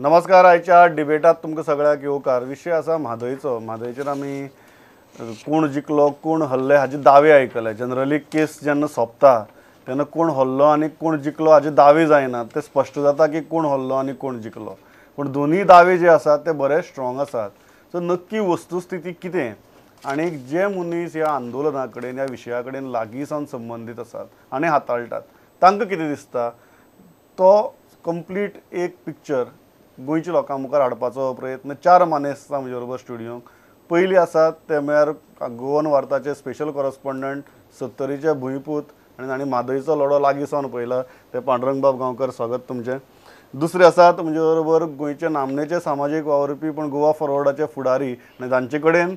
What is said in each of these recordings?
नमस्कार. आयच्या डिबेटात तुमकां सगळ्यांक येवकार. विशय आसा म्हादयचो. म्हादयचेर आमी कोण जिखलो कोण हरले हाजे दावे आयकले. जनरली केस जेन्ना सोंपता तेन्ना कोण हरलो आनी कोण जिखलो हाजे दावे जायना, ते स्पश्ट जाता की कोण हरलो आनी कोण जिखलो. पूण दोनूय दावे जे आसात ते बरे स्ट्रॉंग आसात. सो नक्की वस्तुस्थिती कितें आनी जे मनीस ह्या आंदोलना कडेन ह्या विशया कडेन लागीं सावन संबंदीत आसात आनी हाताळटात तांकां कितें दिसता तो कंप्लीट एक पिक्चर गोंयच्या लोकां मुखार हाडपाचो प्रयत्न चार मानेस्तां म्हजे बरोबर स्टुडियोंक. पयलीं आसात ते म्हळ्यार गोवन वार्ताचे स्पेशल कॉरस्पॉन्डंट, सत्तरीचे भुंयपूत आनी तांणी म्हादयचो लढो लागीं सावन पळयला ते पांडुरंगबाब गांवकर, स्वागत तुमचें. दुसरे आसात म्हजे बरोबर गोंयचे नामनेचे सामाजीक वावुरपी पूण गोवा फॉरवर्डाचे फुडारी आनी तांचे कडेन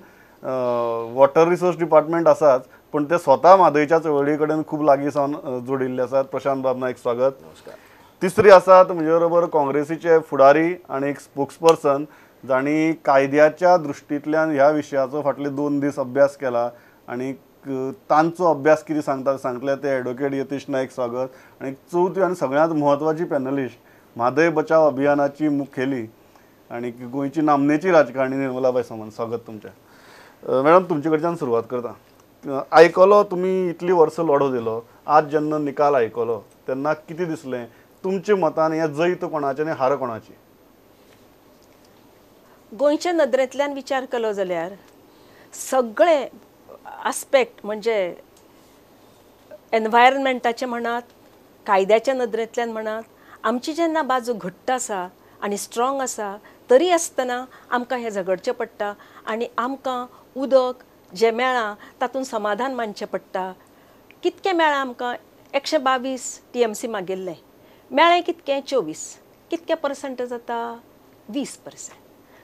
वॉटर रिसोर्स डिपार्टमेंट आसाच पूण ते स्वता म्हादयच्या चळवळी कडेन खूब लागीं सावन जोडिल्ले आसात, प्रशांत बाब नायक, स्वागत. नमस्कार. तिसरी आसात म्हजे बरोबर काँग्रेसीचे फुडारी आनी एक स्पोक्सपर्सन जांणी कायद्याच्या दृश्टींतल्यान ह्या विशयाचो फाटले 2 दीस अभ्यास केला आनी तांचो अभ्यास कितें सांगता सांगतले ते एडवोकेट यतीश नायक, स्वागत. आनी चवथी आनी सगळ्यांत म्हत्वाची पॅनलिस्ट म्हादय बचाव अभियानाची मुखेली आनी गोंयची नामनेची राजकारणी निर्मलाबाय सामंत, स्वागत तुमचें. मॅडम, तुमचे कडच्यान सुरवात करता. आयकलो तुमी इतली वर्सां लढो दिलो, आज जेन्ना निकाल आयकलो तेन्ना कितें दिसलें? तुमच्या मतान हें जैत कोणाचें आनी हार कोणाची? गोंयच्या नदरेंतल्यान विचार केलो जाल्यार सगळे आस्पेक्ट म्हणजे एनवायरमेंटाचे म्हणात, कायद्याच्या नदरेंतल्यान म्हणात, आमची जेन्ना बाजू घट्ट आसा आनी स्ट्रॉंग आसा तरी आसतना आमकां हें झगडचें पडटा आनी आमकां उदक जें मेळ्ळां तातूंत समाधान मानचें पडटा. कितकें मेळ्ळां आमकां? 122 TMC मागिल्लें, मेळ्ळें कितकें? 24. कितके पर्संट जाता? 20%.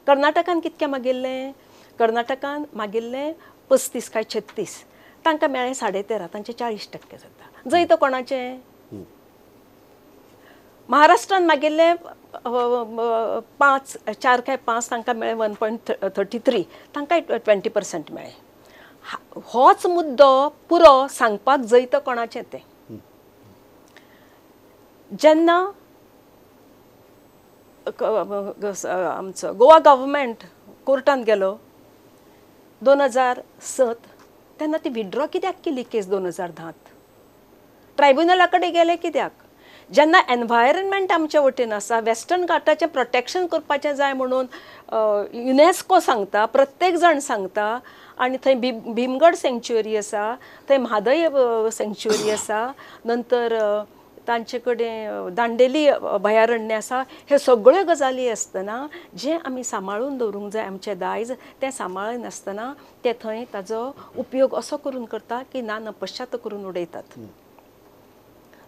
कर्नाटकान कितकें मागिल्लें? कर्नाटकान मागिल्लें 35 काय 36, तांकां मेळ्ळें 13.5, तांचें 40% जाता. जैत कोणाचें? महाराष्ट्रान मागिल्लें 5, 4 काय 5, तांकां मेळ्ळें 1.33, तांकांय 20% मेळ्ळें. होच मुद्दो पुरो सांगपाक जैत कोणाचें तें. जेन्ना आमचो गोवा गव्हर्मेंट कोर्टांत गेलो 2007, तेन्ना ती विड्रॉ कित्याक केली केस 2010? ट्रायब्युनला कडेन गेले कित्याक? जेन्ना एनवायरमेंट आमच्या वटेन आसा, वेस्टर्न घाटाचें प्रोटेक्शन करपाचें जाय म्हणून युनेस्को सांगता, प्रत्येक जाण सांगता, आनी थंय भीमगड सँक्च्युअरी आसा, थंय म्हादय सँक्च्युअरी आसा, नंतर तांचे कडेन दांडेली अभयारण्य आसा. हे सगळ्यो गजाली आसतना जें आमी सांबाळून दवरूंक जाय आमचें दायज तें सांबाळनासतना ते थंय ताजो उपयोग असो करून करता की ना नपश्चात करून उडयतात.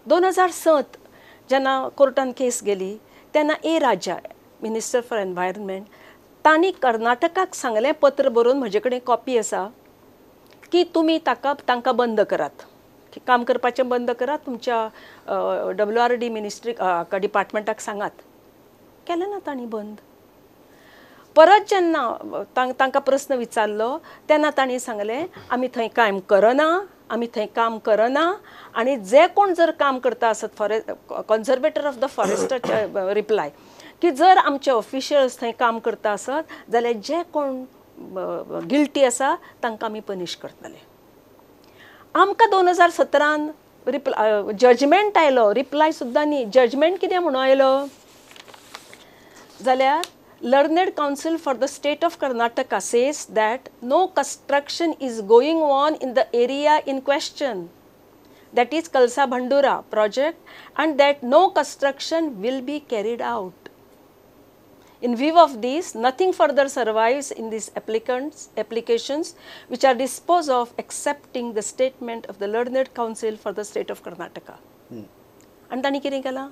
2007 जेन्ना कोर्टान केस गेली तेन्ना A Raja, minister for environment, तांणी कर्नाटकाक सांगलें पत्र बरोवन, म्हजे कडेन कॉपी आसा, की तुमी तांकां बंद करात, काम करपाचें बंद करात, तुमच्या WRD मिनिस्ट्री डिपार्टमेंटाक सांगात. केलें ना तांणी बंद. परत जेन्ना तांकां प्रस्न विचारलो तेन्ना तांणी सांगलें आमी थंय काम करना, आमी थंय काम करना आनी जे कोण जर काम करता आसत फॉरेस्ट कॉन्जर्वेटर ऑफ the फॉरेस्टाचे रिप्लाय की जर आमचे ऑफिशियल्स थंय काम करता आसत जाल्यार जे कोण गिल्टी आसा तांकां आमी पनिश करतले. आमकां 2017 रिप्लाय जजमेंट आयलो, रिप्लाय सुद्दां न्ही, जजमेंट कितें म्हणून आयलो जाल्यार learned counsel for the state of Karnataka says that no construction is going on in the area in question, that is Kalasa Bandura project, and that no construction will be carried out. In view of this, nothing further survives in these applications which are disposed of accepting the statement of the learned counsel for the state of Karnataka. आनी तांणी कितें केलां?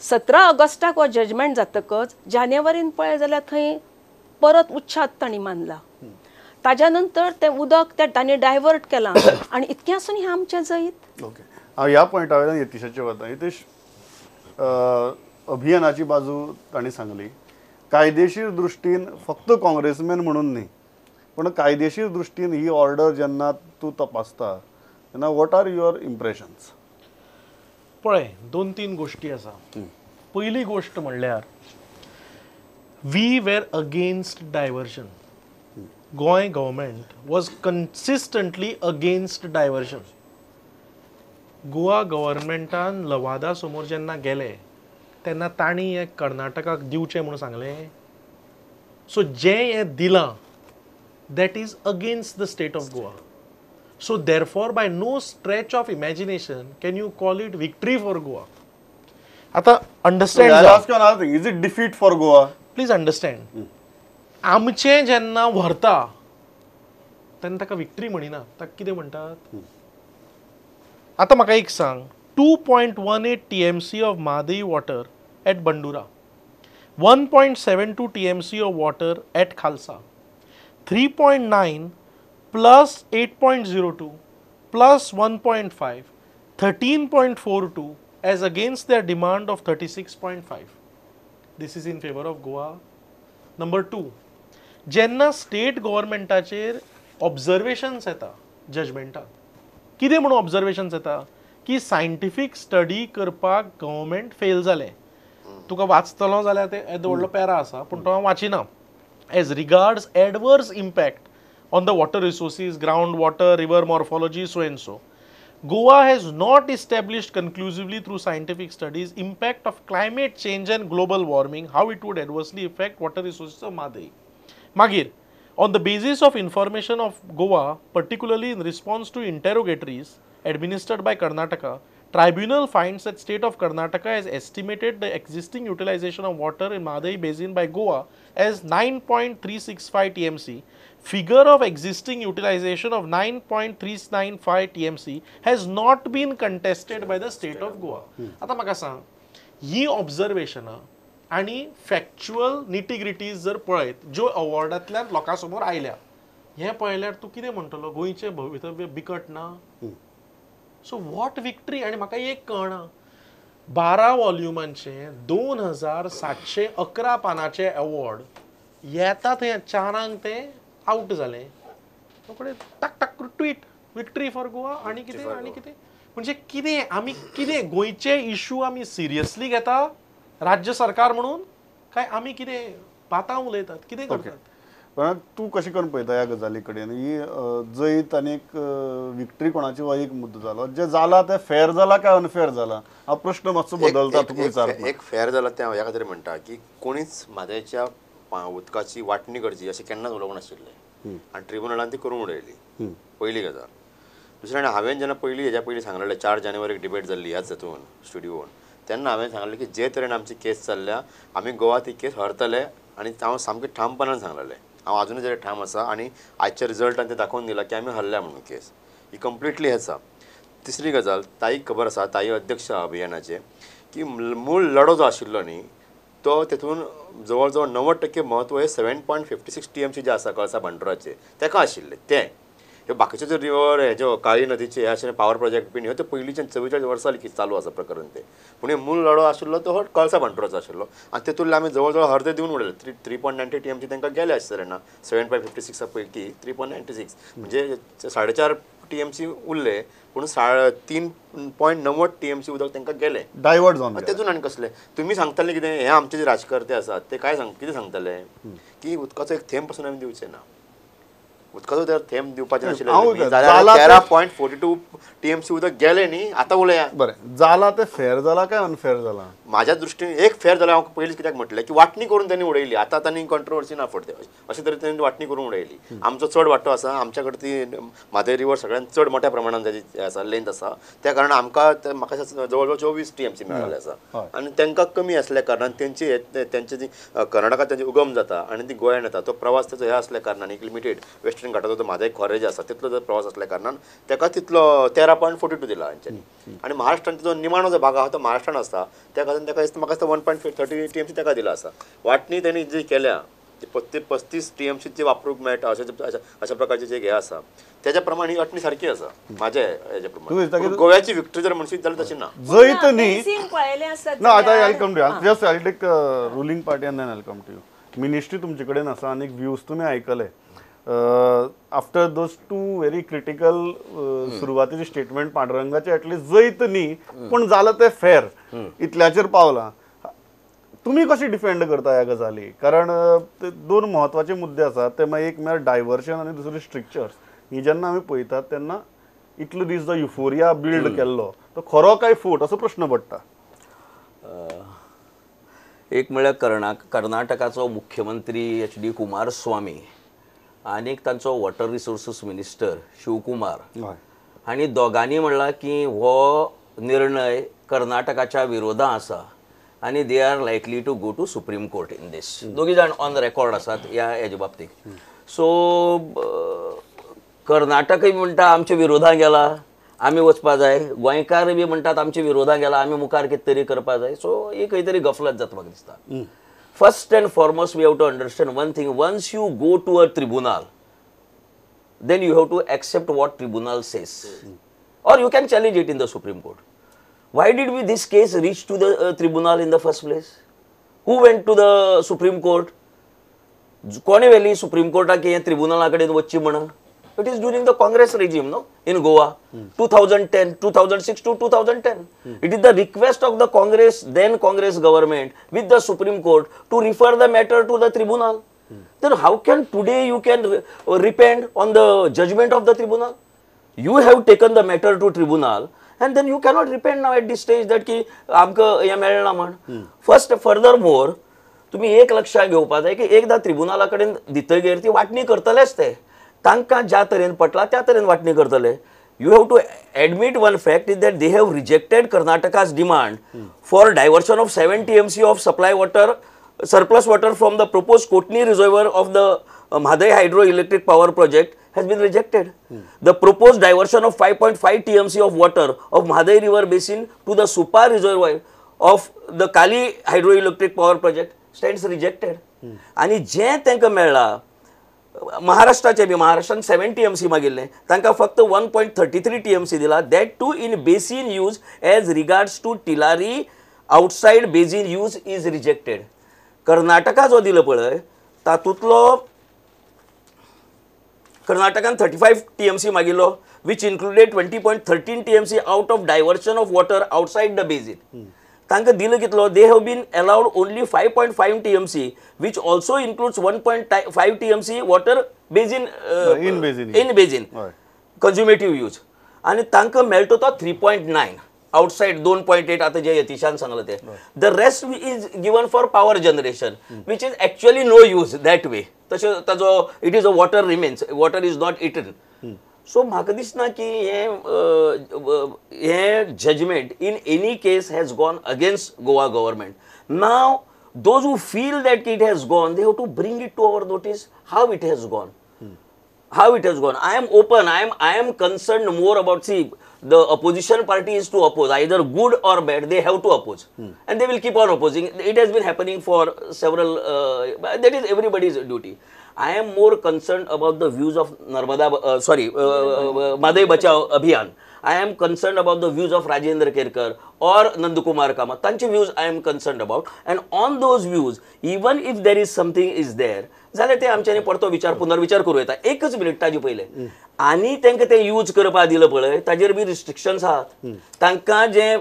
17 ऑगस्टाक हो judgement जातकच जानेवारीन पळय जाल्यार थंय परत उच्छाद तांणी मानला. ताज्या नंतर तें उदक तें तांणी डायवर्ट केलां आनी इतकें आसून हें आमचें जैत. ओके, हांव ह्या पॉयंटा वयल्यान यतीशाचेर वता. यतीश, अभियानाची बाजू तांणी सांगली, कायदेशीर दृश्टीन फक्त काँग्रेसमॅन म्हणून न्ही पूण कायदेशीर दृश्टीन ही ऑर्डर जेन्ना तूं तपासता तेन्ना what are your impressions? पळय, 2-3 गोश्टी आसा. पयली गोश्ट म्हणल्यार We were against diversion. Goa government was consistently against diversion. Goa गव्हर्मेंटान लवादा समोर जेन्ना गेले तेन्ना तांणी हें कर्नाटकाक दिवचें म्हणून सांगलें. सो जें हें दिलां that is against the state of Goa. So therefore by no stretch of imagination can you call it victory for Goa. आतां understand, is it defeat for Goa? Please understand, आमचें जेन्ना व्हरता तेन्ना ताका विक्ट्री म्हणिना, ताका कितें म्हणटात? आतां म्हाका एक सांग, 2.18 TMC of Mhadei water at Bandura, 1.72 TMC of water at Khalsa, 3.9 plus 8.02 plus 1.5, 13.42 as against their demand of 36.5. This is in favour of Goa. Number 2, जेन्ना स्टेट गव्हर्मेंटाचेर ऑब्जर्वेशन्स येता जजमेंटान, कितें म्हणून ऑब्जर्वेशन्स येता की सायंटिफीक स्टडी करपाक गव्हर्मेंट फेल जालें. तुका वाचतलो जाल्यार तें येदो व्हडलो पॅरा आसा, पूण तो हांव वाचिना. As regards adverse impact on the water resources, ground water, river morphology, so and so, Goa has not established conclusively through scientific studies impact of climate change and global warming, how it would adversely affect water resources of Mhadei. Magir, on the basis of information of Goa, particularly in response to interrogatories administered by Karnataka, tribunal finds that state of Karnataka has estimated the existing utilization of water in Mhadei basin by Goa as 9.365 TMC. Figure of existing utilization of 9.395 TMC has not been contested by the state of Goa. आता म्हाका सांग, ही ऑब्जर्वेशनां आनी factual nitty-gritties जर पळयत ज्यो अवॉर्डांतल्यान लोकां समोर आयल्या, हें पळयल्यार तूं कितें म्हणटलो? गोंयचें भवितव्य बिकट ना. So what victory? आनी म्हाका एक कळना, 12 वॉल्युमांचे 2711 पानाचे अवॉर्ड येता थंय 4 ते आवट जालें, रोखडे टक टक ट्वीट विक्ट्री फॉर गोवा आनी कितें आनी कितें. म्हणजे कितें आमी कितें गोंयचे इशू आमी सिरियसली घेता राज्य सरकार म्हणून, काय आमी कितें बातां उलयतात, कितें करतात? पण तूं कशें करून पळयता ह्या गजाली कडेन? ही जैत आनी एक विक्ट्री कोणाची हो एक मुद्दो जालो, जें जाला तें फेर जाला काय अनफेर जाला हा प्रश्न मातसो बदलता. तुका विचारता एक फेर जाला तें हांव ह्या खातीर म्हणटा की कोणीच म्हादयच्या उदकाची वांटणी करची अशें केन्नाच उलोवंक नाशिल्लें आनी ट्रिब्युनलान ती करून उडयली, पयली गजाल. दुसरें, हांवें जेन्ना पयलीं हेज्या पयलीं सांगलेलें, 4 जानेवारीक डिबेट जाल्ली ह्याच हितून स्टुडियोन, तेन्ना हांवें सांगलें की जे तरेन आमची केस चल्ल्या आमी गोवा ती केस हरतले, आनी हांव सामकें ठामपणान सांगलेलें, हांव आजुनूय जरी ठाम आसा आनी आयच्या रिजल्टान तें दाखोवन दिलां की आमी हरल्या म्हणून केस ही कंप्लिटली आसा. तिसरी गजाल, ताईक खबर आसा, ताई अध्यक्ष अभियानाचे, की मूळ लढो जो आशिल्लो न्ही तो तेतून जवळ जवळ 90% म्हत्व हे 7.56 TMC जे आसा कळसा भांडुराचे तेका आशिल्लें. तें हे बाकीचे जे रिवर हेज्यो काळी नदीचे हे आशिल्ले पावर प्रोजेक्ट बीन ह्यो ते पयलींच्यान 44 वर्सां चालू आसा प्रकरण तें, पूण हे मूळ लढो आशिल्लो तो हो कळसा भांडुराचो आशिल्लो आनी तेतूंतले आमी जवळ जवळ अर्दे दिवन उडयले. 3.90 TMC तांकां गेले आसतले ना, 7.56 पैकी 3.96 म्हणजे 4.5 TMC उरले, पूण 3.90 TMC उदक तांकां गेलें, डायवर्ट जावन. तेतून आनी कसलें तुमी सांगताले कितें? हे आमचे जे राजकर्ते आसात ते काय कितें सांगताले की उदकाचो एक थेंब पसून आमी दिवचे ना, उदकाचो जर थेंब दिवपाचें नाशिल्लें जाल्यार 13.42 TMC उदक गेलें न्ही. आतां उलया, बरें जाला तें फेर जाला काय अनफेर जाला? म्हाज्या दृश्टीन एक फेर जाला. हांव पयलीं कित्याक म्हटलें की वांटणी करून तांणी उडयली, आतां तांणी कंट्रोवर्सी ना फुडें अशे तरेन तांणी वांटणी करून उडयली. आमचो चड वांटो आसा, आमच्या कडेन ती म्हादय रिवर सगळ्यांत चड मोठ्या प्रमाणान ताजी आसा, लेंथ आसा, त्या कारणान आमकां म्हाका जवळ जवळ 24 TMC मेळ्ळें आसा आनी तांकां कमी आसल्या कारणान तेंची तेंची जी कर्नाटकांत तेंची उगम जाता आनी ती गोंयांत येता तो प्रवास तेचो हे आसल्या कारणान एक लिमिटेड वेस्टर्न घाटाचो तो म्हादय खोरे जे आसा तितलो जर प्रवास आसल्या कारणान ताका तितलो 13.42 दिला हांच्यानी. आनी महाराष्ट्रान जो निमाणो जो भाग आसा तो महाराष्ट्रान आसता, त्या खातीर ताका म्हाका दिसता 1.30 TMC ताका दिला आसा. वांटणी तेणी जी केल्या ती 35 TMC जी वापरूंक मेळटा अशा अशा प्रकारचे जे हे आसा तेज्या प्रमाण ही वांटणी सारकी आसा म्हाज्या हेज्या प्रमाण. गोव्याची विक्ट्री जर म्हणशीत जाल्यार तशी ना, जैत न्ही ना. आतां I come to you, just I take ruling party and then I come to you. Ministry तुमचे कडेन आसा आनी व्यूज तुमी आयकले. After those two very critical सुरवातीचे स्टेटमेंट पांडुरंगाचे, एटलिस्ट जैत न्ही पूण जालां तें फेर इतल्याचेर पावलां. तुमी कशी डिफेंड करता ह्या गजाली? कारण ते दोन म्हत्वाचे मुद्दे आसात, ते मागीर एक म्हळ्यार डायवर्शन आनी दुसरे स्ट्रिक्चर्स. ही जेन्ना आमी पळयतात तेन्ना इतलो दीस जो युफोरिया बिल्ड केल्लो तो खरो काय फूट असो प्रश्न पडटा. एक म्हळ्यार कर्नाटकाचो मुख्यमंत्री एच डी कुमारस्वामी आनी तांचो वॉटर रिसोर्सीस मिनिस्टर शिवकुमार हांणी दोगांनी म्हणलां की हो निर्णय कर्नाटकाच्या विरोधात आसा आनी they are likely to go to Supreme Court in this. दोगी जाण ऑन रेकॉर्ड आसात ह्या हेजे बाबतीत. सो कर्नाटकय म्हणटा आमच्या विरोधात गेला, आमी वचपा जाय, गोंयकार बी म्हणटात आमच्या विरोधात गेला, आमी मुखार कितें तरी करपा जाय. सो ही खंय तरी गफलत जाता म्हाका दिसता. First and foremost we have to understand one thing, once you go to a tribunal then you have to accept what tribunal says, or you can challenge it in the Supreme Court. Why did we this case reach to the tribunal in the first place? Who went to the Supreme Court? कोणे व्हेली supreme कोर्टाक हें ट्रिब्युनला कडेन वचची म्हणून? It is during the Congress regime, no, in Goa, 2010, 2006 to 2010. It is the request of the Congress, then Congress government with the Supreme Court to refer the matter to the tribunal. Then how can today you can repent on the judgment of the tribunal? You have taken the matter to tribunal and then you cannot repent now at this stage that की आमकां हें मेळना म्हण. First, furthermore, तुम्ही एक लक्षात घेवपा जाय की एकदा ट्रिब्युनला कडेन दितगीर ती वांटणी करतलेच ते, तांकां ज्या तरेन पटला त्या तरेन वांटणी करतले. You have to admit one fact is that they have rejected Karnataka's demand for diversion of 7 TMC of supply water, surplus water from the proposed Kotni reservoir of the Mhadei hydroelectric power project has been rejected. The proposed diversion of 5.5 TMC of water of Mhadei river basin to the Supa reservoir of the Kali hydroelectric power project stands rejected. आनी जें तांकां मेळ्ळां महाराष्ट्राचे बी, महाराष्ट्रान 7 TMC मागिल्लें, तांकां फक्त 1.33 TMC दिला, that too in basin use as regards to Tillari outside basin use is rejected. Karnataka जो दिलो पळय तातूंतलो कर्नाटकान 35 TMC मागिल्लो, which included 20.13 TMC out of diversion of water outside the basin. तांकां दिलो कितलो? They have been allowed only 5.5 TMC, which also includes 1.5 TMC water basin in basin consumptive use. आनी तांकां मेळटा तो 3.9 outside 2.8 आतां जे यतीशान सांगलां तें. The rest is given for power generation, which is actually no use that way. तशें ताजो it is a water remains, water is not eaten. So म्हाका दिसना की हें हें judgment in any case has gone against Goa government. Now those who feel that it has gone, they have to bring it to our notice how it has gone. How it has gone. I am open, I am concerned more about, see, the opposition party is to oppose, either good or bad, they have to oppose. And they will keep on opposing. It has been happening for several, that is everybody's duty. I am more concerned about the views of Narmada, Mhadei Bachao Abhiyan. I am concerned about the views of Rajendra Kerkar or Nandakumar Kamath. Tanche views I am concerned about. And on those views, even if there is something is there, जाल्यार ते आमच्यांनी परतो विचार पुनर्विचार करूं येता. एकच minute ताजे पयले आनी तांकां ते यूज करपाक दिलं पळय ताजेर बी रिस्ट्रिक्शन्स आहात. तांकां जे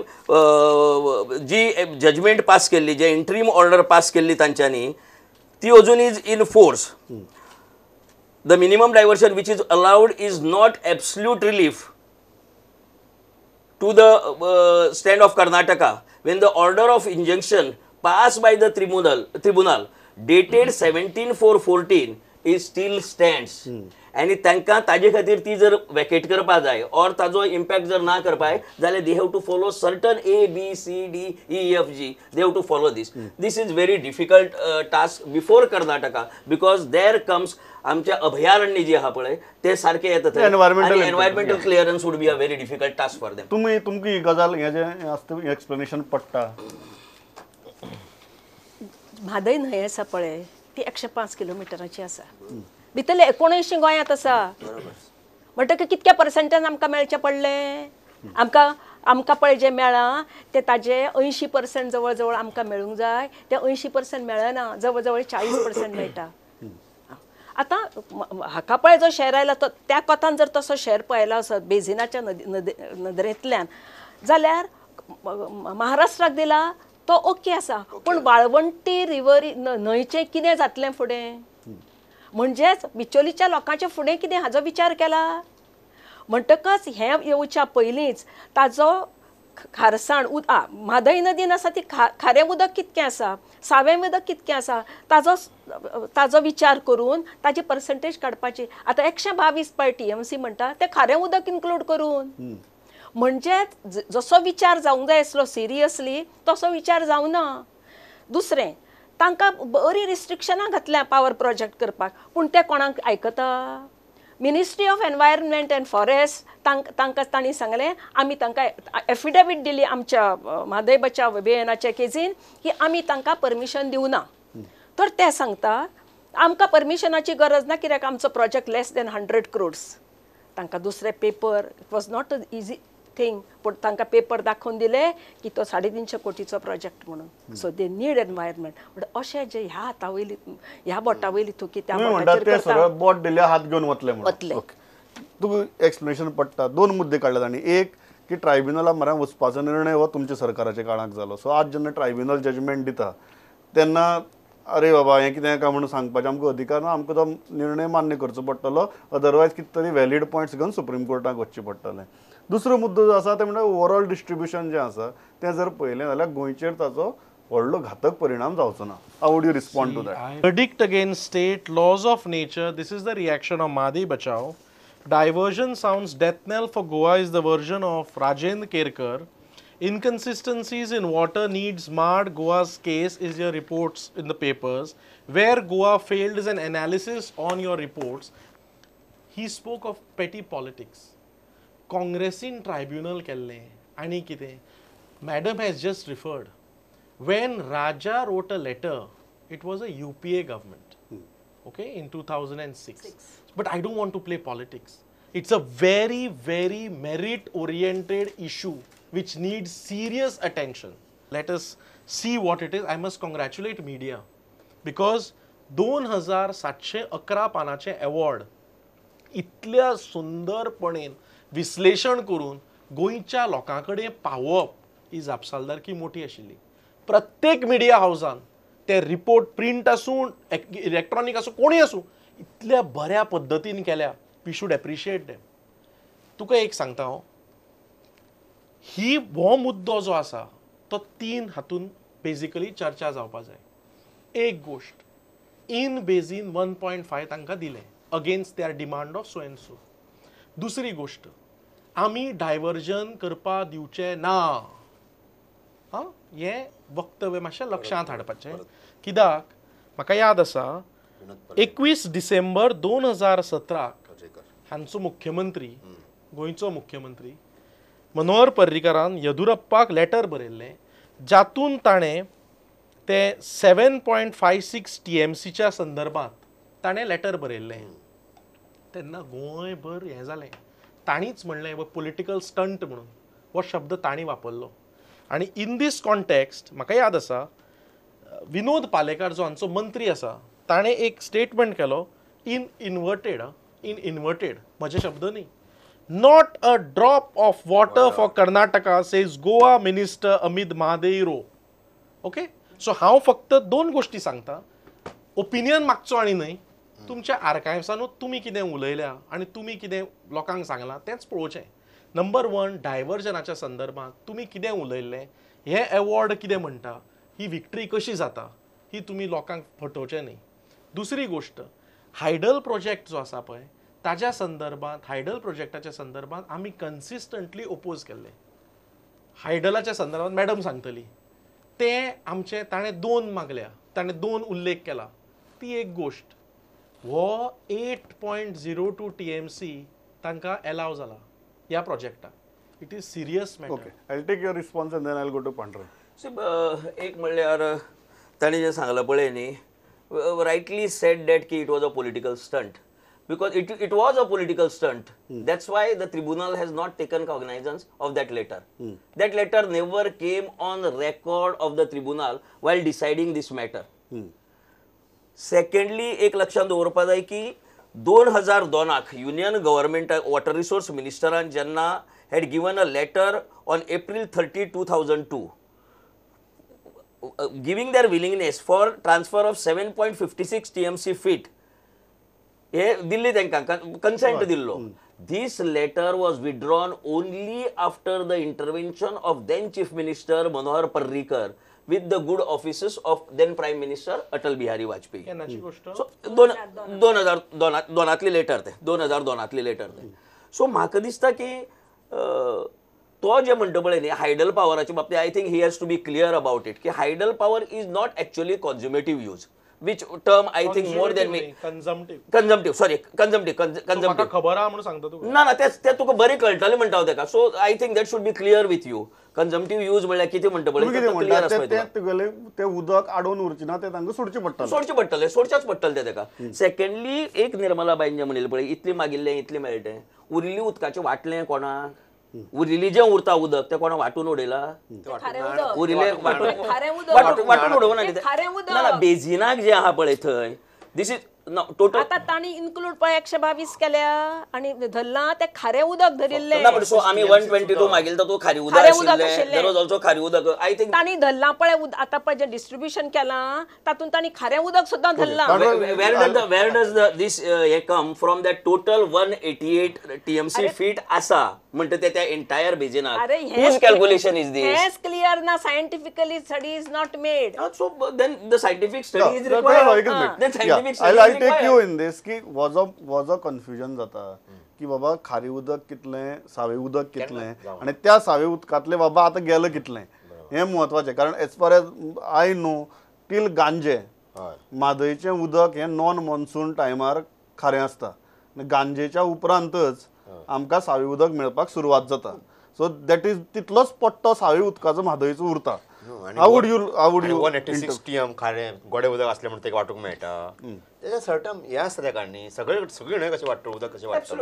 जी जजमेंट पास केल्ली, जे इंट्रीम ऑर्डर पास केल्ली तांच्यांनी, ती अजून is in force. The minimum diversion which is allowed is not absolute relief to the stand of Karnataka when the order of injunction passed by the tribunal dated 17/4/14 is still stands. आनी तांकां ताजे खातीर ती जर वॅकेट करपा जाय or ताजो impact जर ना करपाक जाल्यार they have to follow certain A B C D E F G, they have to follow this. This is very difficult task before Karnataka because there comes आमच्या अभयारण्य जी आहा पळय ते सारखे येता थंय, आनी environmental clearance would be a very difficult task for them. तुमी तुमकां ही गजाल हें जें आसता एक्सप्लेनेशन पडटा. म्हादय न्हंय आसा पळय ती 105 किलोमिटराची आसा, भितरले 79 गोंयांत आसा. म्हणटकीर कितक्या पर्संटान आमकां मेळचें पडलें? आमकां आमकां पळय जें मेळ्ळां तें ताजें 80% जवळ जवळ आमकां मेळूंक जाय, तें 80% मेळना, जवळ जवळ 40% मेळटा. आतां हाका पळय जो शॅर आयला तो त्या कोतान जर तसो शॅर पळयला आसत बेजिनाच्या नदरेंतल्यान जाल्यार महाराष्ट्राक दिला तो ओके आसा, पूण वाळवंटी रिवर न्हंयचें कितें जातलें फुडें, म्हणजेच बिचोलीच्या लोकांचें फुडें कितें हाजो विचार केला. म्हणटकच हें येवच्या पयलींच ताजो खारसाण म्हादय नदीन आसा ती खारें उदक कितकें आसा, सावें उदक कितकें आसा ताजो ताजो विचार करून ताजी पर्संटेज काडपाची. आतां 122 पळय TMC म्हणटा तें खारें उदक इन्क्लूड करून, म्हणजेच जसो विचार जावंक जाय आसलो सिरियसली तसो विचार जावना. दुसरें तांकां बरी रिस्ट्रिक्शनां घातल्या पावर प्रोजेक्ट करपाक, पूण ते कोणाक आयकता? Ministry of environment and forest तांकां तांणी सांगलें आमी तांकां एफिडेवीट दिली आमच्या म्हादय बचाव अभियानाच्या केजीन की आमी तांकां परमिशन दिवना. तर ते सांगता आमकां परमिशनाची गरज ना कित्याक आमचो प्रोजेक्ट लेस देन 100 crores. तांकां दुसरे paper, it was not a easy thing, पूण तांकां पेपर दाखोवन दिले की तो 350 कोटीचो प्रोजेक्ट म्हणून. So they need environment. But अशें जे ह्या हाता वयली ह्या बोटा वयली थुकी त्या बोटाचेर करता, बोट दिले हात घेवन वतले वतले. तुका एक्सप्लेनेशन पडटा. दोन मुद्दे काडले तांणी, एक की ट्रायब्युनला म्हऱ्यान वचपाचो निर्णय हो तुमच्या सरकाराच्या काळाक जालो. सो आज जेन्ना ट्रायब्युनल जजमेंट दिता तेन्ना अरे बाबा हें कितें काय म्हणून सांगपाचें आमकां अधिकार ना, आमकां तो निर्णय मान्य करचो पडटलो, अदरवायज कितें तरी व्हॅलीड पॉयंट्स घेवन सुप्रीम कोर्टाक वचचें पडटलें. दुसरो मुद्दो जो आसा ते म्हणल्यार ओवरऑल डिस्ट्रिब्युशन जें आसा तें जर पळयलें जाल्यार गोंयचेर ताचो व्हडलो घातक परिणाम जावचो ना. How would you respond to that? Verdict against state laws of nature, this is the reaction of Mhadei Bachao. Diversion sounds death knell for Goa is the version of Rajendra Kerkar. Inconsistencies in water needs marred Goa's case is your reports in the papers. Where Goa failed is an analysis on your reports. He spoke of petty politics. Congressin tribunal kelle ani kite. Madam has just referred. When Raja wrote a letter, it was a UPA government, okay, in 2006. But I don't want to play politics. It's a very, very merit-oriented issue which needs serious attention. Let us see what it is. I must congratulate media because 2711 पानाचे award इतल्या सुंदरपणेन विश्लेषण करून गोंयच्या लोकां कडेन पावप ही जापसालदारकी मोठी आशिल्ली. प्रत्येक मिडिया हावसान ते रिपोर्ट प्रिंट आसूं इलेक्ट्रॉनीक आसूं कोणी आसूं इतल्या बऱ्या पद्दतीन केल्या. We should appreciate them. तुका एक सांगता हांव, ही हो मुद्दो जो आसा तो तीन हातून बेजिकली चर्चा जावपा जाय. एक गोश्ट, इन बेजीन 1.5 तांकां दिलें against their demand of so and so. दुसरी गोश्ट, आमी डायवर्जन करपा दिवचें ना. आं, हें वक्तव्य मातशें लक्षांत हाडपाचें, कित्याक म्हाका याद आसा 21 डिसेंबर 2017 हांचो मुख्यमंत्री, गोंयचो मुख्यमंत्री मनोहर पर्रीकारान येदुरप्पाक लेटर बरयल्लें जातून ताणें ते 7.56 TMCच्या संदर्भात ताणें लेटर बरयल्लें. तेन्ना गोंयभर हें जालें. ताणीच म्हणलें हो पॉलिटिकल स्टंट म्हणून, हो शब्द तांणी वापरलो. आनी इन these context म्हाका याद आसा विनोद पालेकार जो आमचो मंत्री आसा ताणें एक स्टेटमेंट केलो इन इन्वर्टेड, इन इन्वर्टेड म्हजे शब्द न्ही, not a drop of water for Karnataka says Goa minister Amit Mahadeo. Okay, so हांव फक्त दोन गोश्टी सांगता, ओपिनियन मागचो आनी न्हय, तुमच्या आर्कायव्सानूच तुमी कितें उलयल्या आनी तुमी कितें लोकांक सांगलां तेंच पळोवचें. नंबर 1, डायवर्जनाच्या संदर्भात तुमी कितें उलयल्लें, हें एवॉर्ड कितें म्हणटा, ही विक्ट्री कशी जाता ही तुमी लोकांक फटोवचें न्ही. दुसरी गोश्ट, हायडल प्रोजेक्ट जो आसा पळय ताज्या संदर्भात, हायडल प्रोजेक्टाच्या संदर्भात आमी कन्सिस्टंटली ओपोज केल्ले. हायडलाच्या संदर्भात मॅडम सांगतली तें आमचें, ताणें दोन मागल्या, ताणें दोन उल्लेख केला. ती एक गोश्ट, हो 8.02 TMC तांकां एलाव जाला ह्या प्रोजेक्टाक. It is serious matter. Okay, I will take your response and then I will go to Pandurang. एक म्हणल्यार ताणें जें सांगलां पळय न्ही, rightly said that की it was a political stunt. Because it was a political stunt. That's why the tribunal has not taken cognizance of that letter. That letter never came on record of the tribunal while deciding this matter. Secondly, एक लक्षात दवरपा जाय की 2002 union government water resource मिनिस्टरान जेन्ना had given a letter on April 30, 2002 giving their willingness for transfer of 7.56 TMC feet हे दिल्ली तांकां consent दिल्लो. This letter was withdrawn only after the intervention of then Chief Minister Manohar Parrikar with the good offices of then Prime Minister Atal Bihari Vajpayee. So 2002 letter ते 2002 letter ते. So म्हाका दिसता की तो जे म्हणटा पळय न्ही हायडल पावराच्या बाबतींत I think he has to be clear about it की hydel power is not actually consumative use, which term I think more than me consumptive consumptive sorry consumptive consumptive खबर आहा म्हणून सांगता तुका. ना ना तें तुका बरें कळटलें म्हणटा हांव तेका. So I think that should be clear with you. Consumptive use म्हणल्यार कितें म्हणटा पळय क्लियर आसपाक तुगेलें तें उदक आडोवन उरचें ना, तें तांकां सोडचें पडटलें, सोडचें पडटलें, सोडचेंच पडटलें तें तेका. सेकंडली एक निर्मला बायन जें म्हणिल्लें पळय इतलें मागिल्लें इतलें मेळटें, उरिल्लें उदकाचें वांटलें कोणाक, उरिल्लें जें उरता उदक तें कोणा वांटून उडयलां, उरिल्लें वांटून वांटून उडोवना ना ना बेजिनाक जें आहा पळय थंय this is total. आतां तांणी इन्क्लूड पळय 122 केल्या आनी धरलां तें खारें उदक धरिल्लें. ना पण सो आमी 122 मागील तो खारी उदक आशिल्लें, there was also खारी उदक. I think तांणी धरलां पळय आतां पळय जें डिस्ट्रिब्युशन केलां तातूंत तांणी खारें उदक सुद्दां धरलां. Where does this hey come from that total 188 TMC feet आसा म्हणटा ते त्या एंटायर बेजिनाक. Whose calculation is this? हेंच क्लियर ना, scientifically study is not made. So then the scientific study is required. Then scientific study I take you in this की वजो confusion जाता की बाबा खारी उदक कितलें, सावे उदक कितलें आनी त्या सावे उदकांतलें बाबा आतां गेलें कितलें, हें म्हत्वाचें. कारण as far as I know till Ganje म्हादयचें उदक हें नॉन मॉन्सून टायमार खारें आसता आनी गांजेच्या उपरांतच आमकां सावे उदक मेळपाक सुरवात जाता. सो that is तितलोच पट्टो सावे उदकाचो म्हादयचो उरता. How would you 186 TM खारें गोडे उदक असलें म्हणून तेका वांटूंक मेळटा. तेजें सर्टन हें आसता तेका न्ही, सगळे सगळीं न्हय कशें वांट्टा उदक कशें वांट्टा.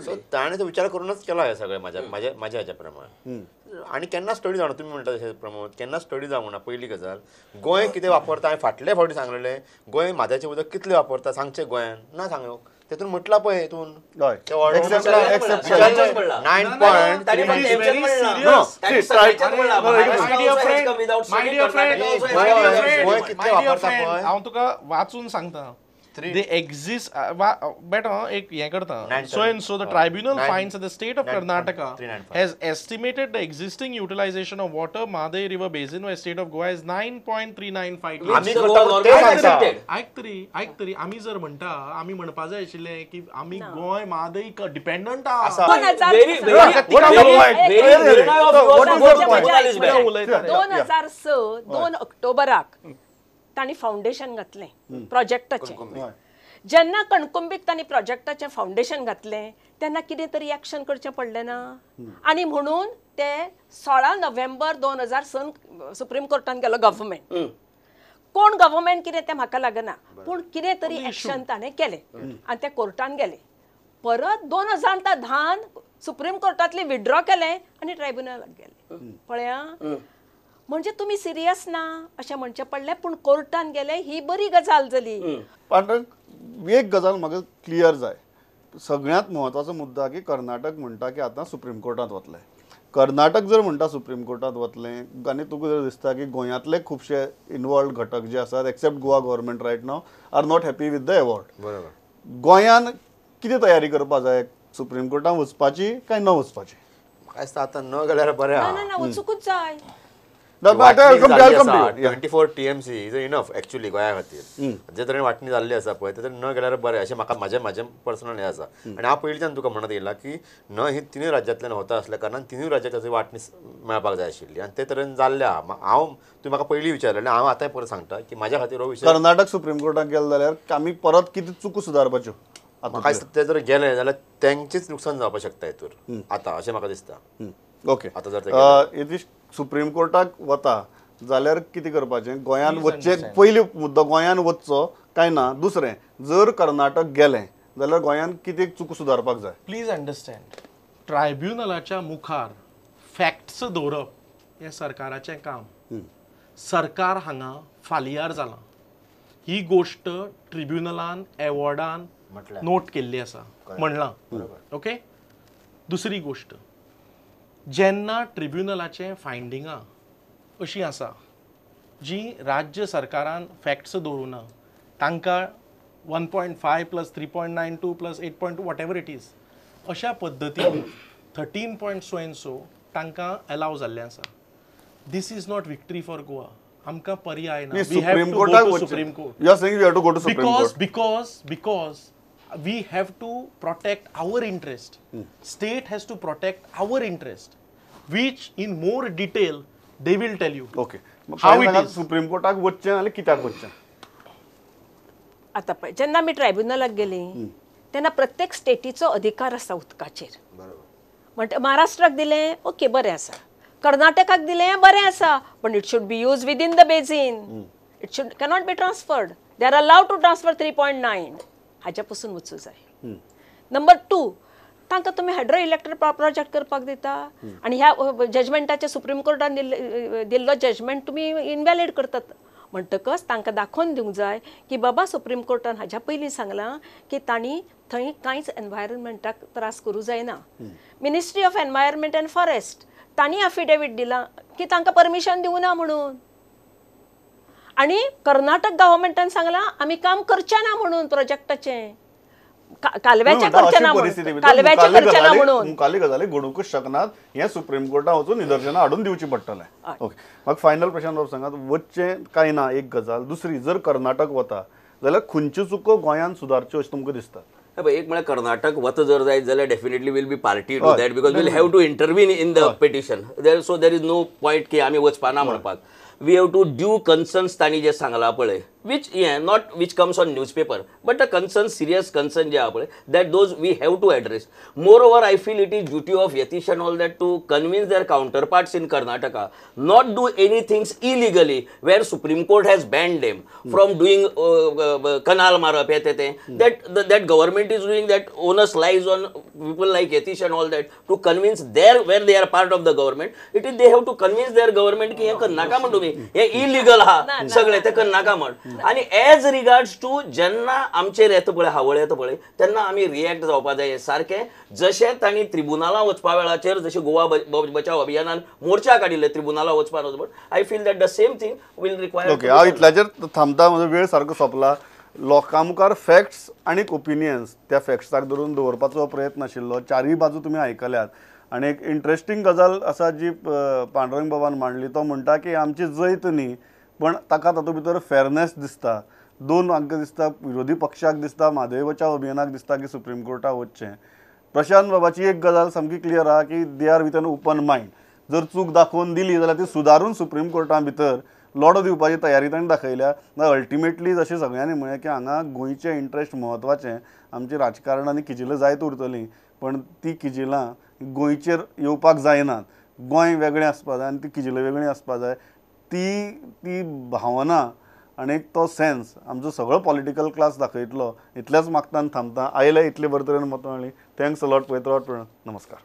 सो ताणें तो विचार करूनच केला हें सगळें म्हाज्या म्हाज्या म्हाज्या हेच्या प्रमाण. आनी केन्ना स्टडी जावना, तुमी म्हणटा तशें प्रमोद, केन्ना स्टडी जावंक ना. पयली गजाल गोंय कितें वापरता, हांवें फाटले फावटी सांगलेलें गोंय म्हाद्याचें उदक कितलें वापरता सांगचें गोंयान ना सांगूंक, तेतून म्हटलां पळय हेतून 9 point हांव तुका वाचून सांगता. They exist, better एक हें करता. So and so the tribunal finds that the state of Karnataka has estimated the existing utilization of water Mhadei river basin by state of Goa is 9.395. आयक तरी, आयक तरी, आमी जर म्हणटा आमी म्हणपा जाय आशिल्लें की आमी गोंय म्हादय डिपेंडंट आसा. 2006 2 ऑक्टोबराक तांणी फावंडेशन घातलें प्रोजेक्टाचें. जेन्ना कणकुंबीक तांणी प्रोजेक्टाचें फावंडेशन घातलें तेन्ना कितें तरी एक्शन करचें पडलें ना, आनी म्हणून ते 16 नोव्हेंबर 2006 सुप्रीम कोर्टान गेलो गव्हर्मेंट. कोण गव्हर्मेंट कितें तें म्हाका लागना, पूण कितें तरी एक्शन ताणें केलें आनी ते कोर्टान गेले. परत 2010 सुप्रीम कोर्टांतली विड्रॉ केलें आनी ट्रायब्युनलाक गेले. पळया म्हणजे तुमी सिरियस ना अशें म्हणचें पडलें, पूण कोर्टान गेले ही बरी गजाल जाली. पण एक गजाल म्हाका क्लियर जाय, सगळ्यांत म्हत्वाचो मुद्दा की कर्नाटक म्हणटा की आतां सुप्रीम कोर्टांत वतलें. कर्नाटक जर म्हणटा सुप्रीम कोर्टांत वतलें आनी तुका जर दिसता की गोंयांतले खुबशे इनवॉल्व घटक जे आसात except Goa government right now are not happy with the award, बरोबर, गोंयान कितें तयारी करपा जाय, सुप्रीम कोर्टांत वचपाची काय न वचपाची? म्हाका दिसता आतां न गेल्यार बरें आहा, वचुकूच जाय. 24 TMC is enough actually गोंया खातीर. जे तरेन वांटणी जाल्ली आसा पळय ते तरेन न गेल्यार बरें अशें म्हाका म्हाजें म्हाजें पर्सनल हें आसा. आनी हांव पयलींच्यान तुका म्हणत येयलां की न ही तिनूय राज्यांतल्यान वता आसल्या कारणान तिनूय राज्याची वांटणी मेळपाक जाय आशिल्ली आनी ते तरेन जाल्लें आहा. हांव तुवें म्हाका पयलीं विचारलें, हांव आतांय परत सांगता की म्हाज्या खातीर हो विशय कर्नाटक सुप्रीम कोर्टाक गेले जाल्यार आमी परत कितें चुको सुदारपाच्यो, म्हाका दिसता ते जर गेले जाल्यार तेंचेच नुकसान जावपाक शकता हितूर आतां अशें म्हाका दिसता. ओके, आतां जर यदि सुप्रीम कोर्टाक वता जाल्यार कितें करपाचें, गोंयान वचचें पयलीं मुद्दो गोंयान वचचो काय ना, दुसरें जर कर्नाटक गेलें जाल्यार गोंयान कितें चुको सुदारपाक जाय. प्लीज अंडरस्टँड, ट्रायब्युनलाच्या मुखार फॅक्ट्स दवरप हें सरकाराचें काम. सरकार हांगा फालियार जालां ही गोश्ट ट्रिब्युनलान एवॉर्डान नोट केल्ली आसा म्हणलां. ओके, दुसरी गोश्ट, जेन्ना ट्रिब्युनलाचें फायंडिंगां अशीं आसा जी राज्य सरकारान फॅक्ट्स दवरूं ना तांकां 1.5 plus 3.92 plus 8.2 whatever it is अशा पद्दतीन 13 पॉयंट सो एंड सो तांकां एलाव जाल्लें आसा. This is not victory for Goa. आमकां पर्याय ना. We have to go to Supreme Court. You are saying we have to go to Supreme Court because because we have to protect our interest. State has to protect our interest, which in more detail they will tell you. Okay. How it is. Supreme कोर्टाक वचचें आनी कित्याक वचचें? आतां पळय जेन्ना आमी ट्रायब्युनलाक गेलीं तेन्ना प्रत्येक स्टेटीचो अधिकार आसा उदकाचेर. म्हणटा महाराष्ट्राक दिलें ओके बरें आसा, कर्नाटकाक दिलें बरें आसा, पण it should be use within the basin, it should cannot be transferred. They are allowed to transfer 3.9 हाज्या पसून वचूं जाय. नंबर 2, तांकां तुमी हायड्रो इलेक्ट्रीक प्रोजेक्ट करपाक दिता आनी ह्या जजमेंटाच्या सुप्रीम कोर्टान दिल्लो जजमेंट तुमी इनव्हॅलिड करतात. म्हणटकच तांकां दाखोवन दिवंक जाय की बाबा सुप्रीम कोर्टान हाज्या पयलीं सांगलां की तांणी थंय कांयच एनवायरमेंटाक त्रास करूं जायना. Ministry of environment and forest तांणी एफिडेवीट दिलां की तांकां परमिशन दिवं ना म्हणून, आनी कर्नाटक गव्हर्मेंटान सांगलां आमी काम करचें ना म्हणून प्रोजेक्टाचें, कालव्याचें करचें ना म्हणून, कालव्याचें करचें ना म्हणून. मुखाली गजाली घडूंकच शकनात हें सुप्रीम कोर्टान वचून निदर्शनां हाडून दिवचीं पडटलें. ओके, म्हाका फायनल प्रशांत बाब सांगात, वचचें काय ना एक गजाल, दुसरी जर कर्नाटक वता जाल्यार खंयच्यो चुको गोंयांत सुदारच्यो अशें तुमकां दिसता? एक म्हळ्यार कर्नाटक वता जर जायत जाल्यार definitely will be party to that because will have to intervene in the petition. So there is no point की आमी वचपाना म्हणपाक. We have to due concerns तांणी जे सांगलां पळय, which हें not which comes on newspaper but a concern, serious concern जे आहा पळय, that those we have to address. Moreover I feel it is duty of Yatish and all that to convince their counterparts in Karnataka not do any things illegally where Supreme Court has banned them from doing canal मारप हें तें तें, that government is doing, that onus lies on people like Yatish and all that to convince their where they are part of the government. It is they have to convince their government की हें करनाका म्हण तुमी, हें illegal आहा सगळें, तें करनाका म्हण. आनी एज रिगार्ड्स टू जेन्ना आमचेर येता पळय हावळ येता पळय तेन्ना आमी रिएक्ट जावपा जाय सारकें. जशें तांणी त्रिबुनाला वचपा वेळाचेर जशें गोवा बचाव अभियानान मोर्चा काडिल्ले त्रिबुनाला वचपा वचपा, I feel that the same thing will require. Okay, हांव इतल्याचेर थांबता, म्हजो वेळ सारको सोंपला. लोकां मुखार फॅक्ट्स आनी ओपिनियन्स त्या फॅक्ट्साक धरून दवरपाचो प्रयत्न आशिल्लो. चारूय बाजू तुमी आयकल्यात आनी एक इंट्रस्टींग गजाल आसा जी पांडुरंग बाबान मांडली. तो म्हणटा की आमची जैत न्ही पण ताका तातूंत भितर फेरनेस दिसता. दोन आमकां दिसता, विरोधी पक्षाक दिसता, म्हादय बचाव अभियानाक दिसता की सुप्रीम कोर्टाक वचचें. प्रशांत बाबाची एक गजाल सामकी क्लियर आहा की they are with an open mind. जर चूक दाखोवन दिली जाल्यार ती सुदारून सुप्रीम कोर्टा भितर लढो दिवपाची तयारी तांणी दाखयल्या. अल्टिमेटली जशें सगळ्यांनी म्हळें की हांगा गोंयचें इंट्रस्ट म्हत्वाचें, आमचें राजकारण आनी किजिलां जायत उरतलीं पण ती किजिलां गोंयचेर येवपाक जायनात. गोंय वेगळें आसपा जाय आनी ती किजिलां वेगळीं आसपा जाय. ती ती भावना आनी तो सेन्स आमचो सगळो पॉलिटिकल क्लास दाखयतलो. इतल्याच मागतान थांबता. आयले इतले बरे तरेन मतां मेळ्ळी. Thanks a lot. पळयत रावत. नमस्कार.